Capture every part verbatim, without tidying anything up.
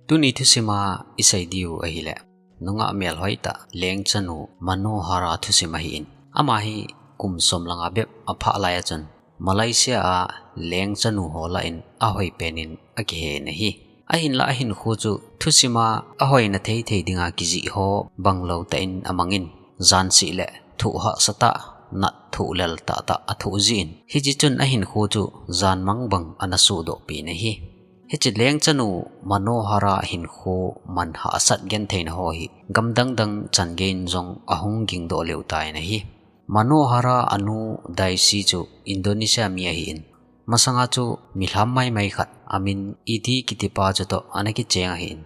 Tuni thusima isei diu ahile, nungah melhoi tah lengchanu Manohara thusim ahin. Ama hi kum som langa bep aphah lai achun, Malaysia a lengchanu ho lah in ahoi penin akihen ahi. Ahinla ahinkho chu thusima ahoina thei thei dinga kijih ho bang lou tah in amangin, jan sih le thoh hahsa tah, nat thoh lel tah tah athoh jin, hiche chun ahinkho chu jan mang bang ana sodoh pen ahi. Hiche lengchanu Manohara hinkho man hahsat gentheina ho hi gamdang dang chan geiyin jong ahung gingdoh lheh tan ahi. Manohara anu Daisy chu Indonesia mi ahin. Masanga chu milham maimai khat amin Edi kitipa chutoh ana kicheng ahin.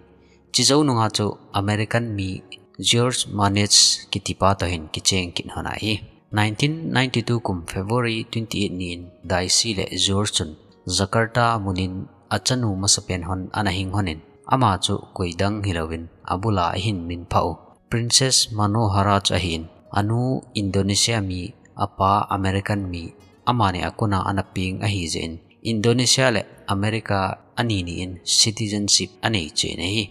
Chujou nunga chu American mi George Manetz kitipa toh hin kicheng kit lhon ahi. Nineteen ninety-two kum February twenty-eight nin Daisy le George chun Jakarta munin achanu masapen hon ana hing lhonin, ama chu koidang hilouvin abula ahin minphah u Princess Manohara chu ahin. Anu Indonesia mi, apa American mi, amani akona ana peng ahijeh in, Indonesia le America ani ni in citizenship anei cheh in ahi.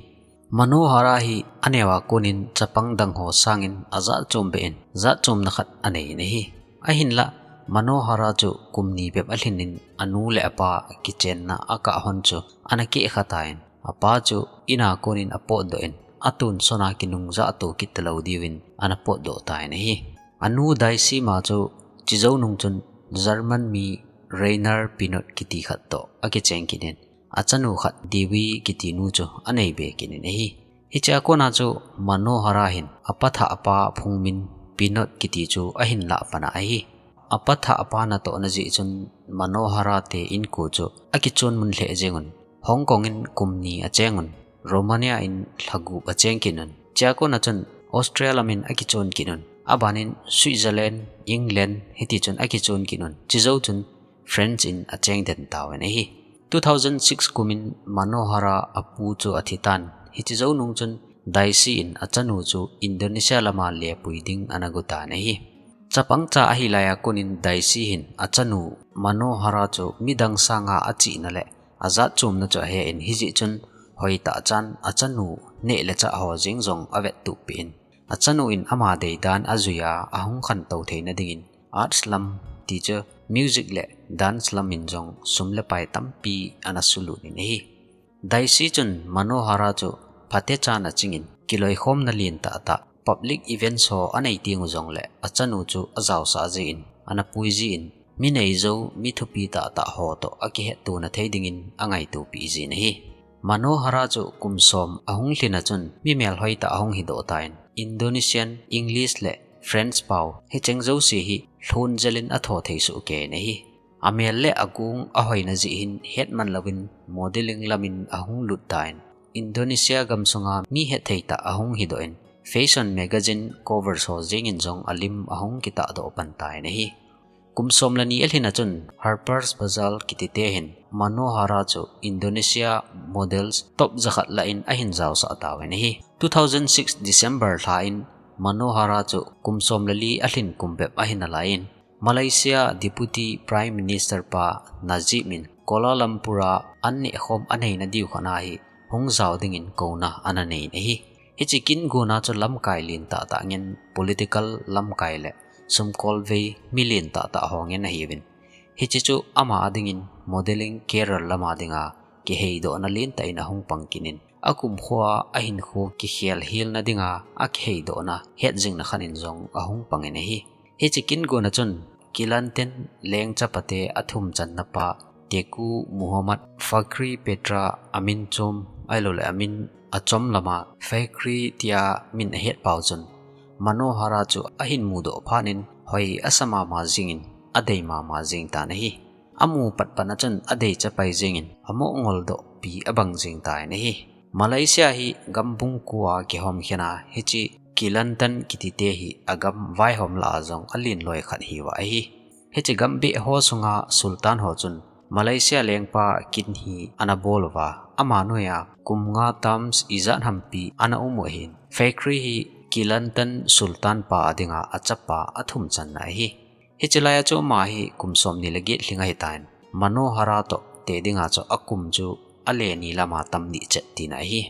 Manohara hi aneo a konin chapang dang ho sangin ajat chom beh in, jat chomna khat anei in ahi. Ahinla, Manohara chu kum ni bep alhinin anu le apa kichenna akah lhon chu ana keh kha tan, apa chu in a konin apotdoh in, atonsot a kinungjah to kit talou diuvin ana potdoh tan ahi. Anu Daisy ma chu chujou nung chun German mi Rainer Pinot kiti khat toh akicheng kit in, achanu khat Devi kiti nu chu anei be kit in ahi. Hichea kona chu Manohara hin apa thahpa phungmin Pinot kiti chu ahin lah pan ahi. Apa thahpa natohna jeh chun Manohara te inko chu akichon mun lheh jeng un, Hong Kong in kum ni acheng un, Romania in lha gup acheng kit un, chua kona chun Austria lamin akichon kit un, abanin Switzerland, England hiti chun akichon kit un, chujou chun France in acheng den tauvin ahi. Two thousand six kumin Manohara apu chu athi tan, hiche jou nung chun Daisy in achanu chu Indonesia lama lepui ding ana got tan ahi. Chapang cha ahi laiya konin Daisy hin achanu Manohara chu midang sanga achihna le ajat chomna chu ahen, hijeh chun hoitah chan achanu neh le chah ho jeng jong avettup peh in, achanu in ama deidan ajuiya ahung khantou theina dingin arts lam, ti chu music le dance lamin jong sum le pai tampi ana sulut in ahi. Daisy chun Manohara chu phatechan achingin, kiloikhomna lentah tah, public events ho anei teng u jongle achanu chu ajaosah jin, ana pui jin, mi neijou, mi thupi tahtah ho toh akihettona thei dingin angaito peh jin ahi. Manohara chu kum som ahung lhin a chun mi melhoi tah ahung hidoh tan, Indonesian, English le French pao hicheng jouse hi lhun jelin atho thei soh kei in ahi. Amel le agong ahoina jeh hin hetman louvin modeling lamin ahung lut tan, Indonesia gamsunga mi hetthei tah ahung hidoh in, fashion magazine covers ho jengin jong alim ahung kitahdoh pan tan ahi. Kum som le ni alhin a chun Harper's Bazaar kiti te hin Manohara chu Indonesia models top jakhat lah in ahin jaosah tauvin ahi. Two thousand six December lha in Manohara chu kum som le li alhin kum bep ahi nalaiyin, Malaysia Deputy Prime Minister pa Najib in Kuala Lumpur a an nehkhom aneina diu khat a hi hung jao dingin kouna ana nei in ahi. Hiche kin gona chu lamkai lentah tah ngen, political lamkai le sumkolvei mi lentah tah ho ngen ahiuvin, hiche chu ama adingin modeling career lama dinga kiheidohna lentah in ahung pang kit in, akumkhoa ahinkho kikhel helna dinga akiheidohna hetjingna khat in jong ahung pang in ahi. Hiche kin gona chun Kelantan lengchapate athum channa pa Teuku Muhammad Fakri Petra amin chom, ahilouleh amin achom lama Fakri tia min ahet pau chun Manohara chu ahin mudoh phat in hoi asa mama jingin, adei mama jing tan ahi. Amu patpat a chun adei chapai jingin, amoh ngoldoh pi abang jing tan ahi. Malaysia hi gambung ko a kihom khen a, hiche Kelantan kiti te hi agam vaihom lah a jong alen loi khat hiuva ahi. Hiche gambeh ho sunga Sultan ho chun Malaysia lengpa kin hi ana bol uva, ama noiya kum nga terms ijat hampi ana um u ahin. Fakri hi Kelantan Sultan pa dinga achapa athum channa ahi. Hiche laiya chu ama hi kum som ni le get lhing ahitan, Manohara toh te dinga chu akum chu ale ni lama tam dih chet tina ahi.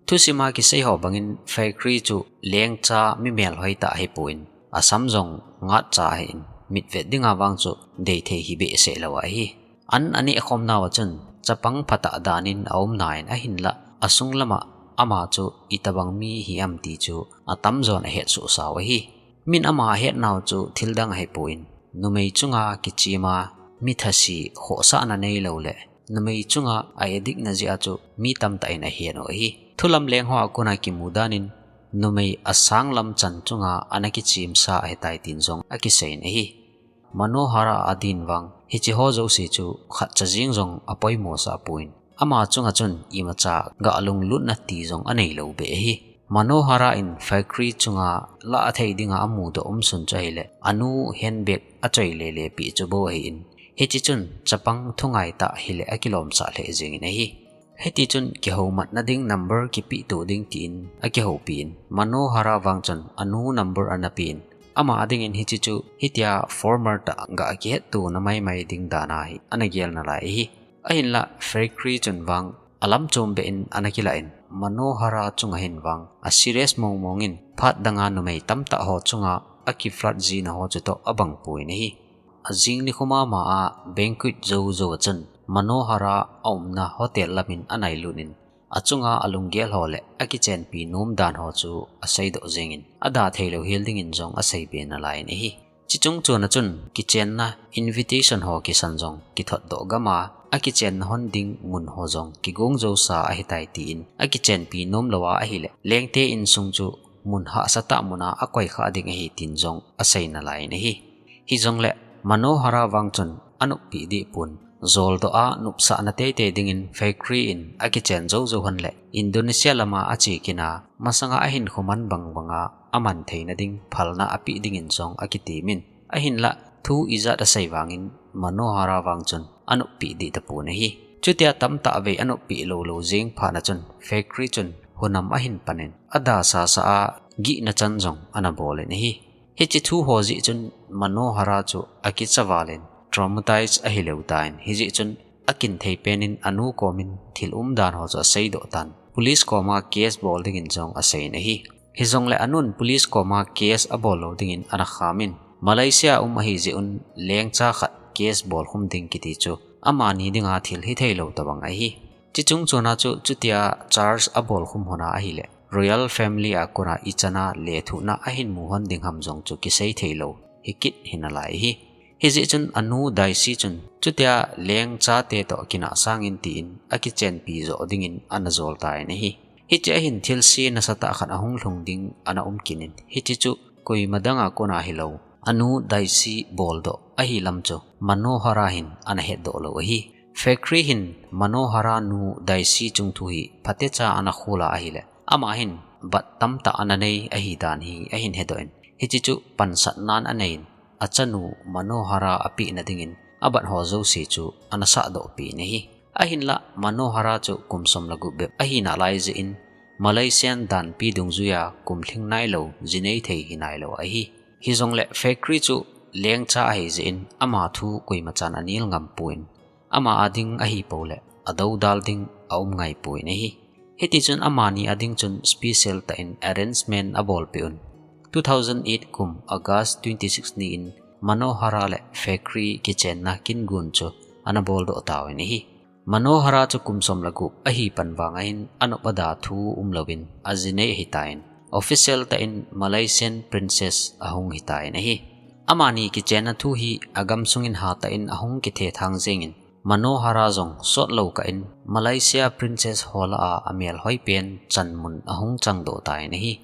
Thusima kisei ho bangin Fakri chu lengcha mi melhoi tah ahipon, asam jong ngatcha ahin, mitvet dinga vang chu deithei hi behseh lou ahi. An aneh khom nauva chun chapang phatah danin aum nai in, ahinlah asung lama ama chu itobang mi hi am ti chu atamjon ahet sohsau ahi. Min ama ahet nau chu thildang ahipon, numei chunga kichima, mi thase khohsahna neilou le numei chunga a-addict na jeh a chu mi tamtah in ahet u ahi. Thulam leng hoa kona kimu danin numei asanglam chan chunga ana kichimsa ahitai tin jong akiseiyin ahi. Manohara adin vang hiche ho jouse chu khatcha jeng jong apoimo sah pon, ama chunga chun imacha galunglutna ti jong aneilou beh ahi. Manohara in Fakri chunga lah athei dinga amudoh umsun chu ahile, anu handbag achoi lele peh chu bou ahin, hiche chun chapang thungai tah hile akilomsah lheh jengin ahi. Hitichun kihoumatna ding number kipeh to ding tin akihoupiin, Manohara vang chun anu number ana pen, ama adingin hiche chu hitia former tah ga kihetto na maimai ding dan ahi ana gel nalai ahi. Ahinlah Fakri chun vang alamchom beh in ana kilah in, Manohara chunga hin vang a serious mongmong in, phat danga numei tamtah ho chunga aki flirt jina ho chutoh abangpoi ahi. Ajing nikho mama a banquet jou jou a chun Manohara aumna hotel lamin anailut in, achunga alunggel ho le akichenpi nom dan ho chu aseidoh jengin, ada theilou hel dingin jong aseibe nalaiyin ahi. Chuche chungchona chun kichenna invitation ho kisan jong kithotdoh gam a, akichenna hon ding mun ho jong kigong jousa ahitai tin, akichenpi nom louva ahile lengte insung chu mun hahsatah muna akoikhah ding ahi tin jong asei nalaiyin ahi. Hijongle Manohara vang chun anoppi dehpon, joldoh a nopsahna teitei dingin Fakri in akichen jou jou hon le Indonesia lama ache kit a, masanga ahinkho man bang banga aman theina ding phalna apeh dingin jong akitemin, ahinlah thu ijat asei vangin Manohara vang chun anoppi deh tapon ahi. Chutia tamtah vei anoppi lou lou jeng phat a chun Fakri chun hunam ahin panin, ada sasa a gihna chan jong ana bolin ahi. Hiche thu ho jeh chun Manohara chu akicha valin, traumatize ahilou tan, hijeh chun akinthei penin anu komin thil umdan ho chu aseidoh tan, police koma case bol dingin jong aseiyin ahi. Hijongle anun police koma case abol lou dingin ana khamin, Malaysia um ahijeh un lengcha khat case bolkhum ding kiti chu amani dinga thil hitheilou tobang ahi. Chuche chungchona chu chutia charge abolkhum hon a ahile, royal family a kona ichan a lethuhna ahin mu hon ding ham jong chu kisei theilou hikit hinalai ahi. Hijeh chun anu Daisy chun chutia lengchate toh kinah sangin tin akichenpi joh dingin ana joltan ahi. Hiche ahin thilse nasatah khat ahung lhung ding ana um kitin, hiche chu koima danga kona hilou, anu Daisy boldoh ahi lam chu Manohara hin ana hetdoh lou ahi. Fakri hin Manohara nu Daisy chungthu hi phatecha ana khol a ahile, ama hin bat tamtah ana nei ahidan hi ahin hedoh in, hiche chu pansatnan aneiyin, achanu Manohara apehna dingin abat ho jouse chu ana sahdohpeh in ahi. Ahinlah Manohara chu kum som le gup bep ahi nalai jeh in, Malaysian danpi dungjuia kum lhing nailou, jinei thei hinailou ahi. Hijongle Fakri chu lengcha ahijeh in ama thu koimachan anel ngampon, ama ading ahipou le adoudal ding aum ngaipon ahi. Hitichun amani ading chun special tah in arrangement abolpeh un, two thousand eight kum August twenty six ni in Manohara le Fakri kichenna kin gon chu ana boldoh tauvin ahi. Manohara chu kum som le gup ahi pan vangin anop ada thu umlouvin ajinei ahitan, official tah in Malaysian princess ahung hitan ahi. Amani kichenna thu hi agamsungin hatah in ahung kithethang jengin, Manohara jong sotlou kah in Malaysia princess ho lah a amelhoi pen chanmun ahung changdoh tan ahi.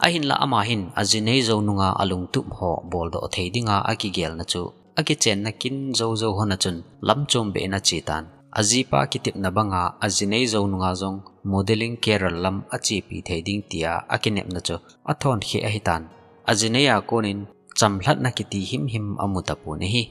Ahinlah ama hin ajinei jou nunga alungtup ho boldoh thei dinga akigelna chu akichenna kin jou jou hon a chun lamchom beh in achetan. Ajipa kitepna banga ajinei jou nunga jong modeling career lam achepi thei ding tia akinepna chu athon kheh ahitan. Ajinei a konin chamlhatna kiti himhim amu tapon ahi.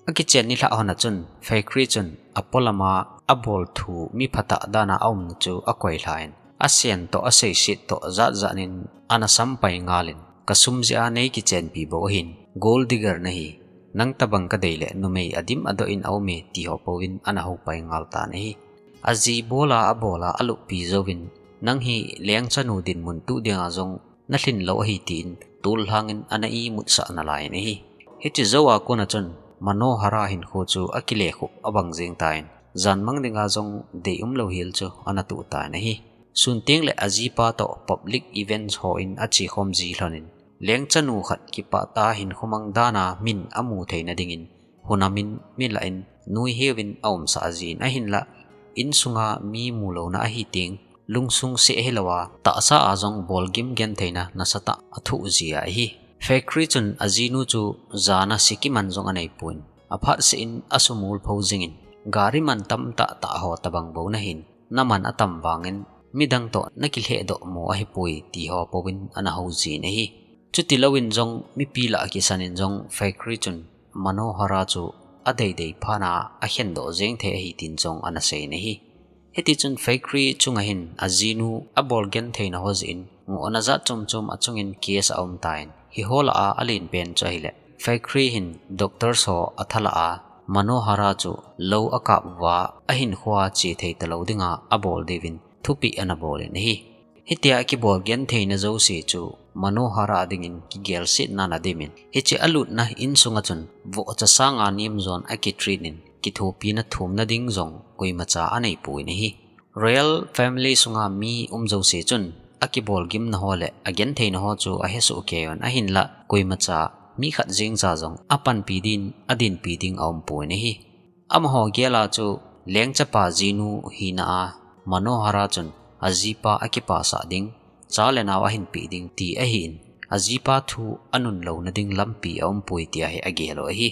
Akichen nilhah hon a chun Fakri chun apolama abolthu mi phatah dana aumna chu akoilhan, asen toh aseiset toh jatjat in ana sampai ngalin, kasum jeh a neikichenpi bou ahin, gold digger nahi, nang tobang kadei le numei adim adoh in aume, ti ho pouvin ana houpai ngal tan ahi. Aji bola abola aluppi jouvin, nang hi lengchanu dinmun tu dinga jong nalhin lou ahi, tin tol lhangin ana imut sah nalai in ahi. Hiche jou a kona chun Manohara hinkho chu akile khup abang jeng tan, jan mang dinga jong deium lou hel chu ana toh tan ahi. Sun teng le ajipa toh public events ho in ache khom ji lhonin, lengchanu khat kipah tah hinkho mang dan a min amu theina dingin, hunamin milah in nuiheu in aumsah jin ahinlah, insunga mi mu louna ahi teng, lungsung seh hilou a, tahsa a jong bolgim gentheina nasatah a thoh ji ahi. Fakhri chun ajinu chu jana sikiman jong anei pon, aphat seh in asumul pho jingin, gari man tamtah tah ho tabang bou nahin, naman atam vangin, midang toh nakilhehdoh mo ahipoi, ti ho pouvin ana hou jin ahi. Chuti louvin jong mipi lah a kisan in jong Fakhri chun Manohara chu adeidei phat a akhendoh jeng thei ahi, tin jong ana sei in ahi. Hiti chun Fakhri chunga hin ajinu abol gentheina ho jeh in ngohna jat chom chom achungin case aum tan, hiho lah a alen pen chu ahileh, Fakhri hin doctor ho athalah a, Manohara chu lou akap uva ahinkhoa che thei talou dinga abol diuvin thupeh ana bol in ahi. Hitia kibol gentheina jouse chu Manohara dingin kigelsetna ana dimin, hiche alutna insunga chun vohcha sanga nem jon akitreat in, kithopina thumna ding jong koimacha anei pon ahi. Royal family sunga mi um jouse chun akibolgimna ho le agentheina ho chu ahesoh kei un ahinlah, koimacha mi khat jeng cha jong apanpi din, adinpi ding aum pon ahi. Amaho gel a chu lengchapa jinu hina a Manohara chun ajipa akipasah ding, cha le nao ahinpeh ding ti ahin, ajipa thu anun louna ding lampi aum poi tia hi agel u ahi.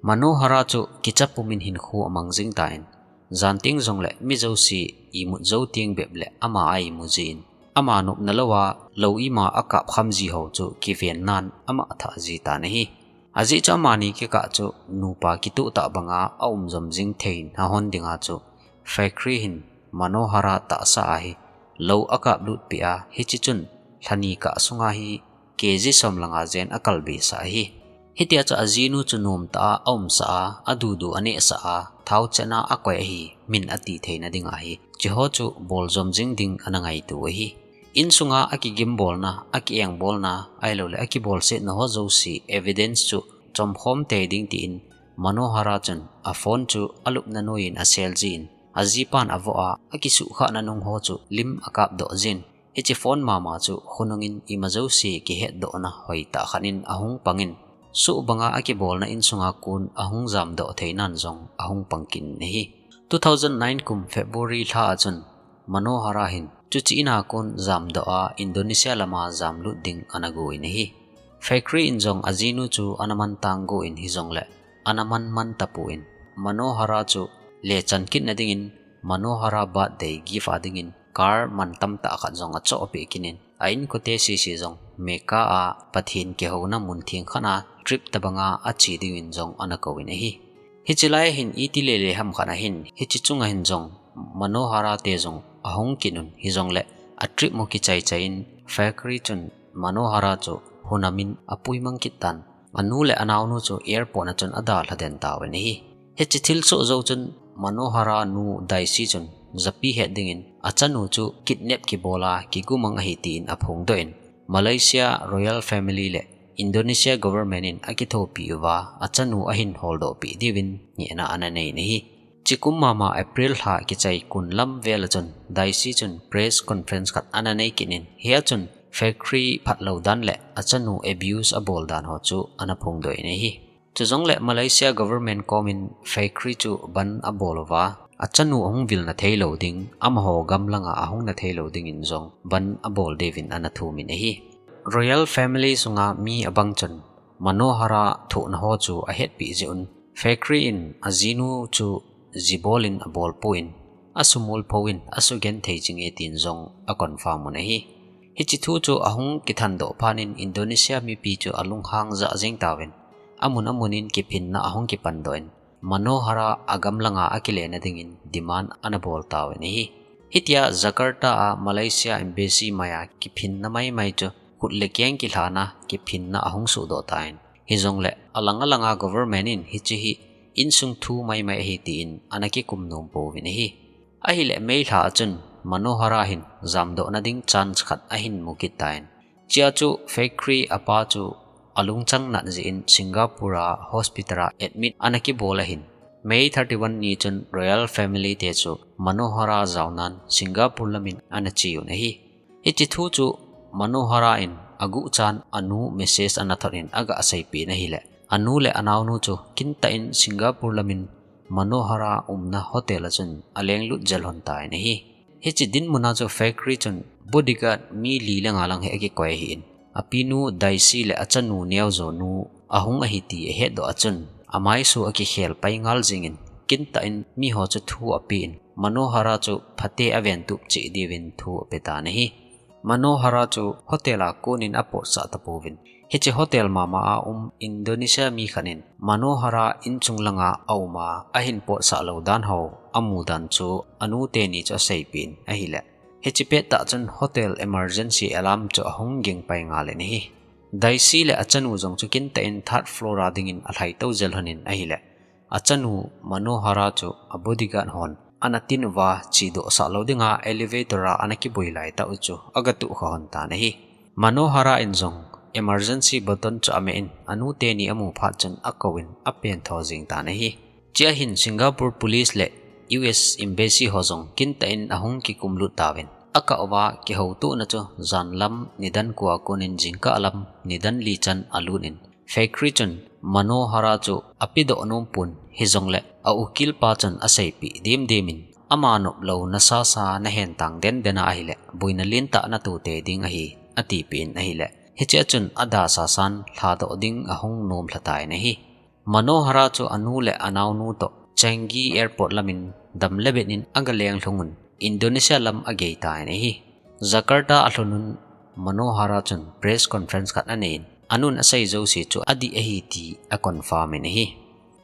Manohara chu kicha pumin hinkho amang jing tan, jan teng jongle mi jouse imut jou teng bep le ama a imu jin, ama nopna louva lou ima akap kham ji ho chu kiven nan ama athah ji tan ahi. Ajeh chu amani kikah chu nupa kitoh tah banga aum jom jing thei nahon dinga chu Fakhri hin Manohara tahsa a hi lou akap lut peh a, hiche chun lhani kah sunga hi K G som le nga jen akalbe sah ahi. Hitia chu ajinu chu nomtah a aumsah a, adudu anehsah a, thao chenna akoi ahi, min ati theina dinga hi, hiche ho chu bol jom jing ding ana ngaito ahi. Insunga akigimbolna, akiengbolna, ahilouleh akibolsetna ho jouse evidence chu chomkhom tei ding tin, Manohara chun aphone chu alupna noiyin asel jin, ajipan avoh a, akisuhkhahna nung ho chu lim akapdoh jin, hiche phone mama chu khonungin ima jouse kihetdohna hoitah khat in ahung pangin, suhbanga akibolna insunga kon ahung jamdoh thei nan jong ahung pang kit in ahi. Two thousand nine kum February lha a chun Manohara hin chuche ina kon jamdoh a Indonesia lama jamlut ding ana go in ahi. Fakhri in jong ajinu chu ana mantang go in hijongle, ana man man tapon, Manohara chu lechan kitna dingin, Manohara birthday gift a dingin car man tamtah khat jong achohpeh kit in, a inkote sese jong Mecca a Pathen kihouna mun theng khat a trip tobanga ache dingin jong ana kouvin ahi. Hiche lai hin iti lele ham khat ahin, hiche chunga hin jong Manohara te jong ahung kit un hijongle, a trip mu kichai chai in Fakhri chun Manohara chu hunamin apuimang kit tan, anu le anaonu chu airport a chun adalha den tauvin ahi. Hiche thilsoh jou chun Manohara nu Daisy chun japi het dingin achanu chu kidnap kibol a kigumang ahi tin aphongdoh in, Malaysia royal family le Indonesia government in akithopi uva achanu ahin holdohpeh diuvin ngehna ana nei in ahi. Hiche kum mama April lha kichai kun lam vel a chun Daisy chun press conference khat ana nei kit in, hia chun Fakhri phatlou dan le achanu abuse abol dan ho chu ana phongdoh in ahi. Chujongle Malaysia government komin Fakhri chu ban abol uva, achanu ahung vilna theilou ding, amaho gamlanga ahungna theilou dingin jong ban abol diuvin ana thum in ahi. Royal family sunga mi abang chun Manohara thohna ho chu ahetpeh jeh un, Fakhri in ajinu chu jibol in abolpon, asumul pho in asugenthei jinge tin jong aconfirm un ahi. Hiche thu chu ahung kithandoh phat in Indonesia mipi chu alunghang jah jeng tauvin, amun amun in kiphinna ahung kipandoh in, Manohara agamlanga akilena dingin demand ana bol tauvin ahi. Hitia Jakarta a Malaysia embassy maiya kiphinna maimai chu khut le keng kilhana kiphinna ahung sohdoh tan, hijongle alang alanga government in hiche hi insung thu maimai ahi tin ana kikum nom pouvin ahi. Ahileh May lha a chun Manohara hin jamdohna ding chance khat ahin mu kit tan. Chea chu Fakhri apa chu alungchang nat jeh in Singapore a hospital a admit ana kibol ahin. May thirty-one ni chun royal family te chu Manohara jaonan Singapore lamin ana che un ahi. Hiche thu chu Manohara in aguh chan anu message ana thot in aga seipeh in ahileh, anu le anaonu chu kintah in Singapore lamin Manohara umna hotel a chun alenglut jel lhon tan ahi. Hiche dinmun a chu Fakhri chun bodyguard mi li le nga lang hi akikoi ahin, apinu Daisy le achanu neojo nu ahung ahi ti ahetdoh a chun amaisu akikhel pai ngal jingin, kintah in miho chu thu apen, Manohara chu phaten aventup cheh diuvin thu ape tan ahi. Manohara chu hotel a konin apotsah tapouvin. Hiche hotel mama a um Indonesia mi khat in Manohara inchung langa aum a, ahin potsah lou dan ho amu dan chu anu teni chu aseipeh in ahileh, hiche pettah chun hotel emergency alarm chu ahung ging pai ngal in ahi. Daisy le achanu jong chu kintah in third floor a dingin alhai tou jel lhon in ahileh, achanu Manohara chu abodyguard hon ana tin uva chedoh sah lou dinga elevator a ana kiboi lai tah u chu aga tuh kha lhon tan ahi. Manohara in jong emergency button chu ame in anu teni amu phat chun akouvin apen tho jing tan ahi. Chea hin Singapore police le U S embassy ho jong kintah in ahung kikumlut tauvin, akah uva kihoutohna chu janlam nidan ko a konin jingkah lam nidan li chan alut in, Fakhri chun Manohara chu apedoh nom pon, hijongleh aukil pa chun aseipeh dimdim in, ama noplou nasasa nahen tang denden a ahileh boina lentah natoh tei ding ahi, atipeh in ahileh, hichea chun ada sasan lhadoh ding ahung nom lha tan ahi. Manohara chu anu le anaonu toh Changi Airport lamin dam le bet in aga leng lhung un Indonesia lam agei tan ahi. Jakarta alhun un Manohara chun press conference khat anei in, anun asei jouse chu adih ahi ti aconfirm in ahi.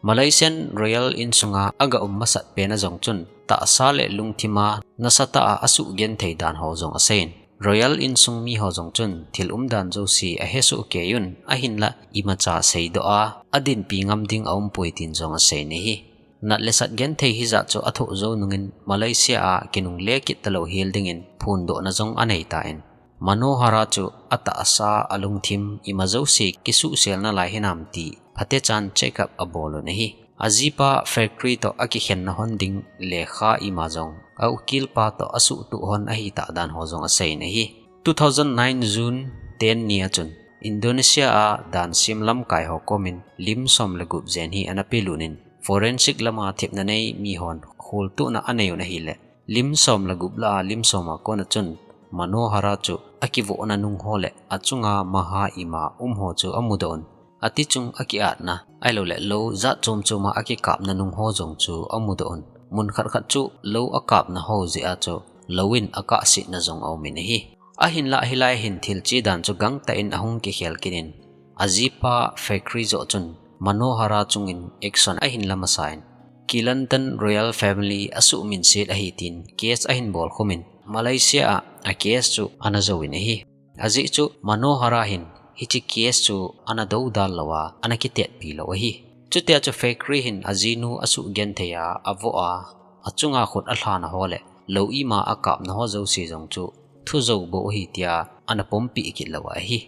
Malaysian royal insunga aga um masat pen a jong chun tahsa le lungthima nasatah a asuh genthei dan ho jong asei in, royal insung mi ho jong chun thil umdan jouse ahesoh kei un, ahinlah imacha seidoh a adinpi ngam ding aumpoi tin jong asei in ahi. Nat le sat genthei hijat chu athoh jou nungin Malaysia a kinungle kit talou hel dingin phondohna jong anei tan, Manohara chu atahsa alungthim ima jouse kisuhsel nalai hinam ti phatechan check up abol un ahi. Ajipa Fakhri toh akikhenna hon ding lekha ima jong aukil pa toh asuhtuh hon ahitah dan ho jong asei in ahi. Two thousand nine June ten ni a chun Indonesia a dansem lamkai ho komin lim som le gup jen hi ana pelut in, forensic lama thepna nei mihon kholtohna anei un ahileh, lim som le gup lah a lim som a kona chun Manohara chu akivohna nung ho le achunga maha ima um ho chu amudoh un, atichung akiatna ahilouleh lou jat chom chom a akikapna nung ho jong chu amudoh un, mun khat khat chu lou akapna ho jeh a chu lou in akahsetna jong aum in ahi. Ahinlah hilai hin thil che dan chu gangtah in ahung kikhel kit in, ajipa Fakhri joh chun Manohara chungin action ahin la masa in, Kelantan royal family asuhminset ahi tin case ahin bolkhum in, Malaysia a acase chu ana jou in ahi. Ajeh chu Manohara hin hiche case chu ana dodal lou a, ana kitetpi lou ahi. Chutia chu Fakhri hin ajinu asuh genthei a, avoh a, achunga khut alhana ho le lou ima akapna ho jouse jong chu thujou bou ahi tia ana pompi kit lou ahi.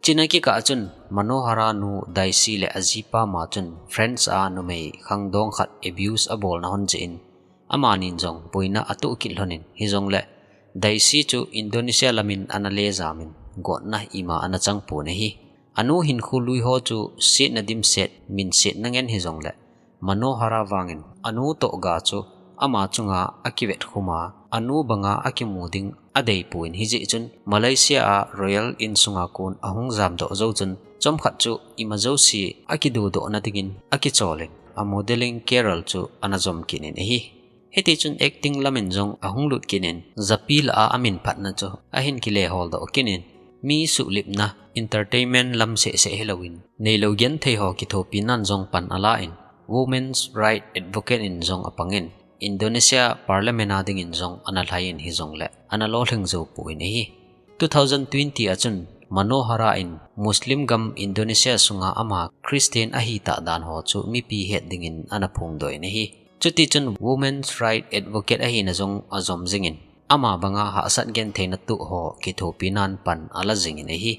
China kikah chun Manohara nu Daisy le ajipa ma chun France a numei khangdong khat abuse abolna hon jeh in, amanin jong boina atoh kit lhon in, hijongleh Daisy chu Indonesia lamin ana le jam in, gotna ima ana chang pon ahi. Anu hinkho lui ho chu setna dimset, minsetna ngen hijongleh, Manohara vangin anu toh ga chu ama chunga akivetkhum a, anu banga akimu ding adeipon, hijeh chun Malaysia a royal insunga kon ahung jamdoh jou chun, chomkhat chu ima jouse akidodohna dingin akichol in, amodeling career chu ana jom kit in ahi. Hitichun acting lamin jong ahung lut kit in, japi lah a amin phatna chu ahin kile holdoh kit in, mi suhlipna, entertainment lam sehseh hilouvin, neilou genthei ho kithopinan jong pan ala in, women's right advocate in jong apang in, Indonesia Parliament a dingin jong ana lhai in, hijongleh ana lolhing jou pon ahi. Two thousand twenty a chun Manohara in Muslim gam Indonesia sunga ama Christian ahitah dan ho chu mipi het dingin ana phongdoh in ahi. Chuti chun women's right advocate ahina jong ajom jingin, ama banga hahsat gentheina tuh ho kithopi nan pan ala jingin ahi.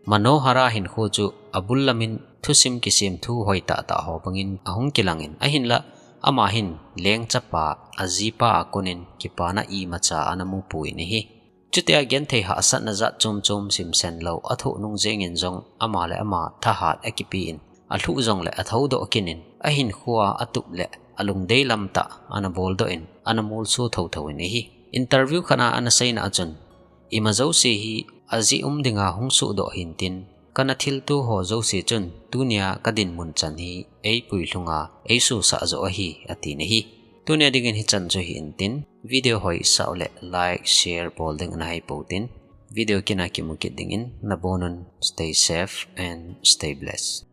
Manohara hinkho chu abul lamin thusim kisem thu hoi tahtah ho bangin ahung kilangin, ahinla ama hin lengchapa ajipa a konin kipana imacha ana mupuin ahi. Chutia genthei hahsatna jat chom chom simsen lou athoh nung jengin jong ama le ama thahat akipein, alhuh jongle athoudoh kinin, ahinkhoa atup le alungdei lamtah ana boldoh in, ana molso thouthou in ahi. Interview khat a ana seina achun, ima jouse hi ajeh um dinga hung sohdoh hintin, kana thilto ho jouse chun tunia kadinmun chan hi eipui lhunga eisosah joh ahi, atin ahi. Tunia dingin hichan chu hiintin, video hoi sah ule like, share bol ding ana heipou tin, video kina kimu kit dingin nabonun stay safe and stay blessed.